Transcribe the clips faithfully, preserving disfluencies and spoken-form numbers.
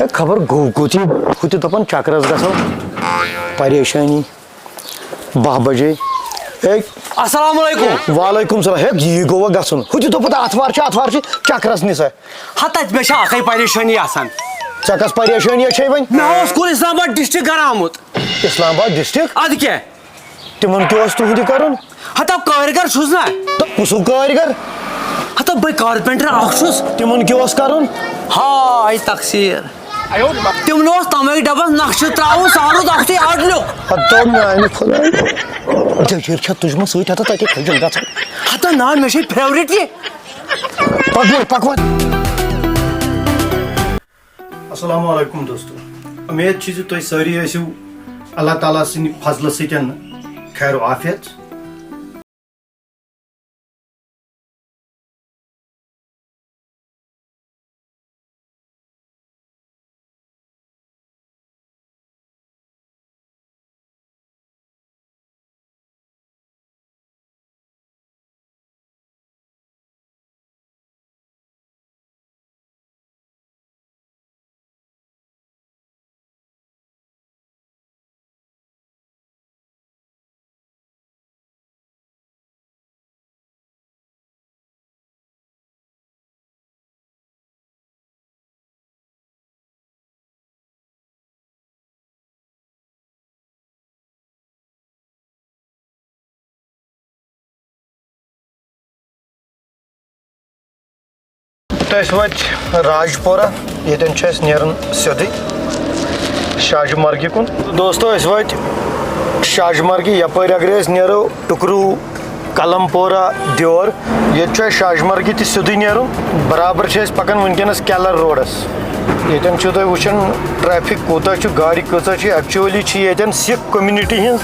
ہے، خبر گوٚو کوٚت یہِ؟ ہُہ تہِ دَپان چکرس گژھو۔ پریشٲنی۔ باہ بجے۔ ہے۔ السلام علیکم۔ وعلیکم السلام۔ ہے، یی گوٚوا گژھُن؟ ہُہ تہِ دوٚپُت آتھوار چھِ، آتھوار چھِ چکرس نِسا۔ ہا، تتہِ مےٚ چھےٚ اکٕے پریشٲنی آسان۔ ژےٚ کۄس پریشٲنی چھے وۄنۍ؟ مےٚ اوس کُن اسلام آباد ڈسٹرکٹ کران آمُت۔ اسلام آباد ڈسٹرکٹ؟ ادٕ کیٛاہ؟ تِمن کیٛاہ اوس تُہُنٛد یہِ کرُن؟ ہتا کٲرۍگر چھُس نا۔ تہٕ کُس ہیوٗ کٲرۍگر؟ ہتا بہٕ کارپینٹر اکھ چھُس۔ تِمن کیٛاہ اوس کرُن؟ ہاے تقصیر۔ تِمن اوس تمے ڈبس نقشہٕ ترٛاوُن، سُہ روٗد اکھتُے اڈلیوٚک۔ ہتو میانہِ خۄدایہِ۔ دٔلیٖل چھےٚ تُجہِ منٛز سۭتۍ ہتا تۄہہِ کیٛاہ کھٔجُل گژھان؟ ہتا نا، مےٚ چھے فیورٹ یہِ۔ پکھ وۄنۍ، پکھ وۄنۍ۔ السلام علیکم دوستو، امید چھِ زِ تُہۍ سٲری ٲسِو اللہ تعالیٰ سٕنٛدِ فضلہٕ سۭتۍ خیر و عافیت۔ تہٕ أسۍ وٲتۍ راج پورہ، ییٚتٮ۪ن چھُ اَسہِ نیرُن سیوٚدُے شاہجہِ مرگہِ کُن۔ دوستو، أسۍ وٲتۍ شاہجہِ مرگہِ۔ یَپٲرۍ اگرے أسۍ نیرو ٹُکرو، قلم پورہ، دیور، ییٚتہِ چھُ اَسہِ شاہجہِ مرگہِ تہِ سیوٚدُے نیرُن۔ برابر چھِ أسۍ پکان وٕنکیٚنَس کیلر روڈس۔ ییٚتٮ۪ن چھِو تُہۍ وٕچھان ٹریفک کوٗتاہ چھُ، گاڑِ کۭژاہ چھِ۔ ایکچولی چھِ ییٚتٮ۪ن سِکھ کمیونٹی ہٕنٛز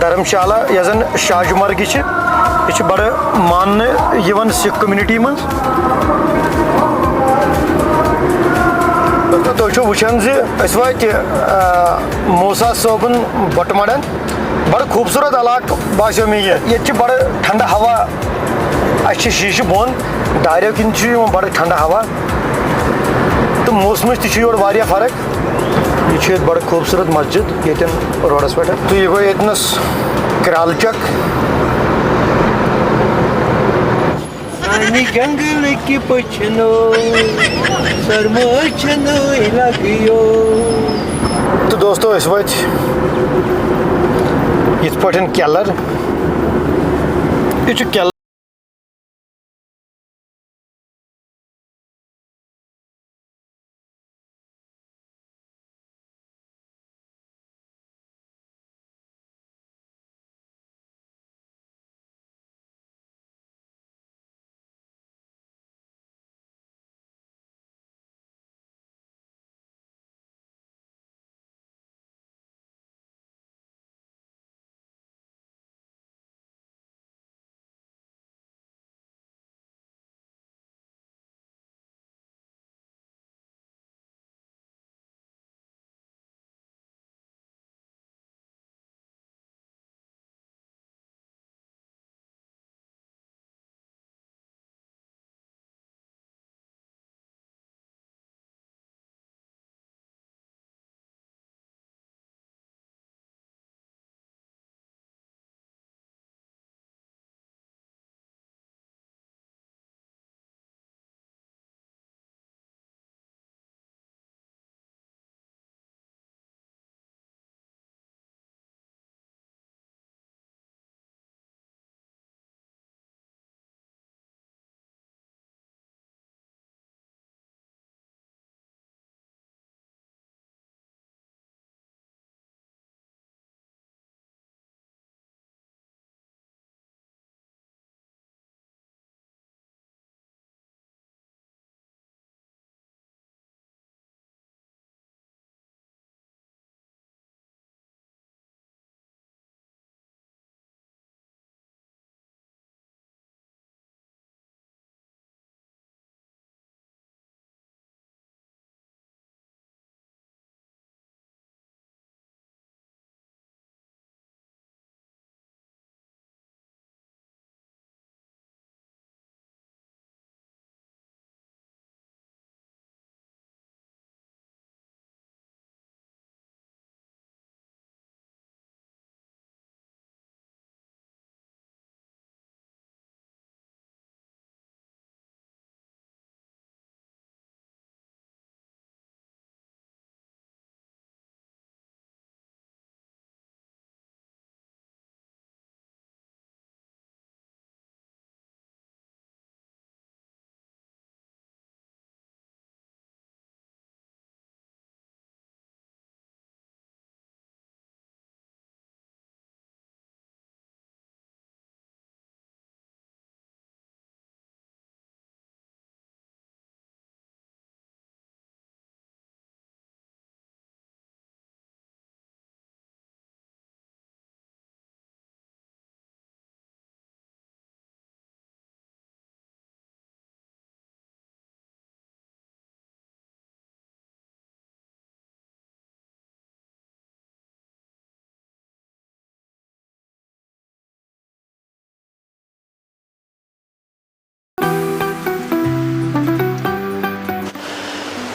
دھرمشالا، یۄس زن شاہجہِ مرگہِ چھِ، یہِ چھِ بڑٕ ماننہٕ یِوان سِکھ کمیونٹی منٛز۔ تہٕ تُہۍ چھِو وٕچھان زِ أسۍ وٲتۍ، آ، موسیٰ صٲبُن بٹہٕ مڑن۔ بڑٕ خوٗبصوٗرت علاقہٕ باسیو مےٚ یہِ۔ ییٚتہِ چھِ بڑٕ ٹھنڈٕ ہوا، اَسہِ چھِ شیٖشہٕ بۄن، داریو کِنۍ چھُ یِوان بڑٕ ٹھنڈٕ ہوا۔ تہٕ موسمٕچ تہِ چھِ یورٕ واریاہ فرق۔ یہِ چھِ ییٚتہِ بڑٕ خوٗبصوٗرت مسجد ییٚتٮ۪ن روڈس پٮ۪ٹھ۔ تہٕ یہِ گوٚو ییٚتنَس کرٛالہٕ چک۔ سانہِ جنگلٕکۍ پٔچھنو سرمٲے چھنہٕ لگیو۔ تہٕ دوستو، أسۍ وٲتۍ یِتھ پٲٹھۍ کیلر۔ یہِ چھُ کیلر۔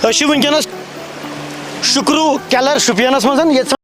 أسۍ چھِ وٕنکیٚنَس شُکرو کیلر شُپینَس منٛز، ییٚتہِ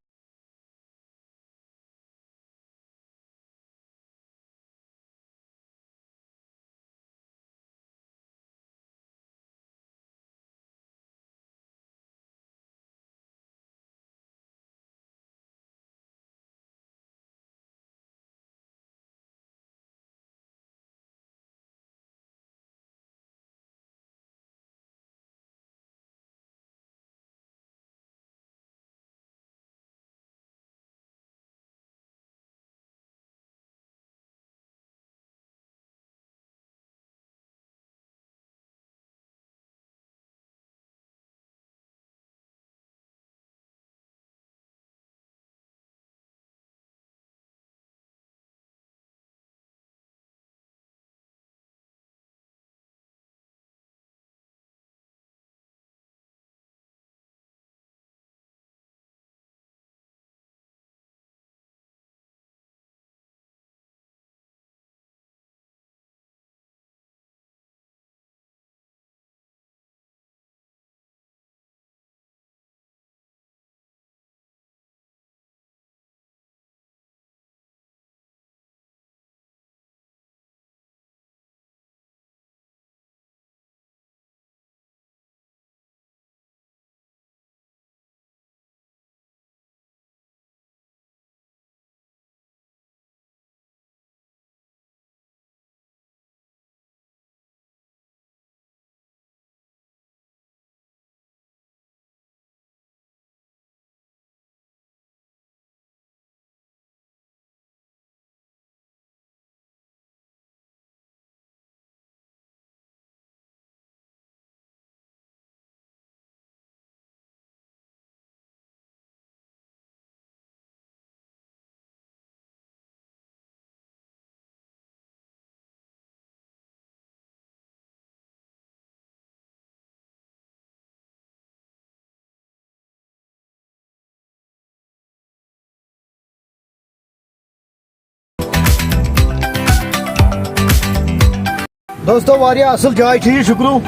دوستو، واریاہ اصل جاے چھِ یہِ شُکرو۔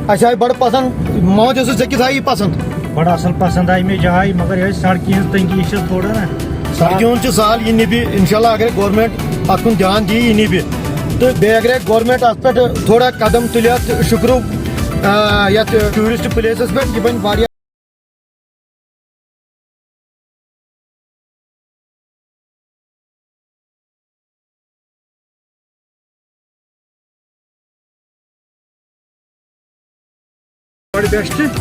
اَسہِ آیہِ بڑٕ پسند، محمد یوسف، ژےٚ کِژھ آیہِ یہِ پسند؟ بڑٕ اصل پسند آیہِ مےٚ جاے، مگر یِہوٚے سڑکہِ ہٕنٛز تنگی چھِ تھوڑا نا۔ سڑکہِ ہُنٛد چھُ سہل، یہِ نِبہِ انشاءاللہ، اگرے گورنمنٹ اتھ کُن دھیان دِیہِ، یہِ نِبہِ۔ تہٕ بیٚیہِ اگرے گورنمنٹ اتھ پٮ۪ٹھ تھوڑا قدم تُلہِ اتھ شُکرو، آ، یتھ ٹوٗرسٹ پلیسس پٮ۪ٹھ، یہِ بنہِ واریاہ۔ بڑٕ بیسٹ۔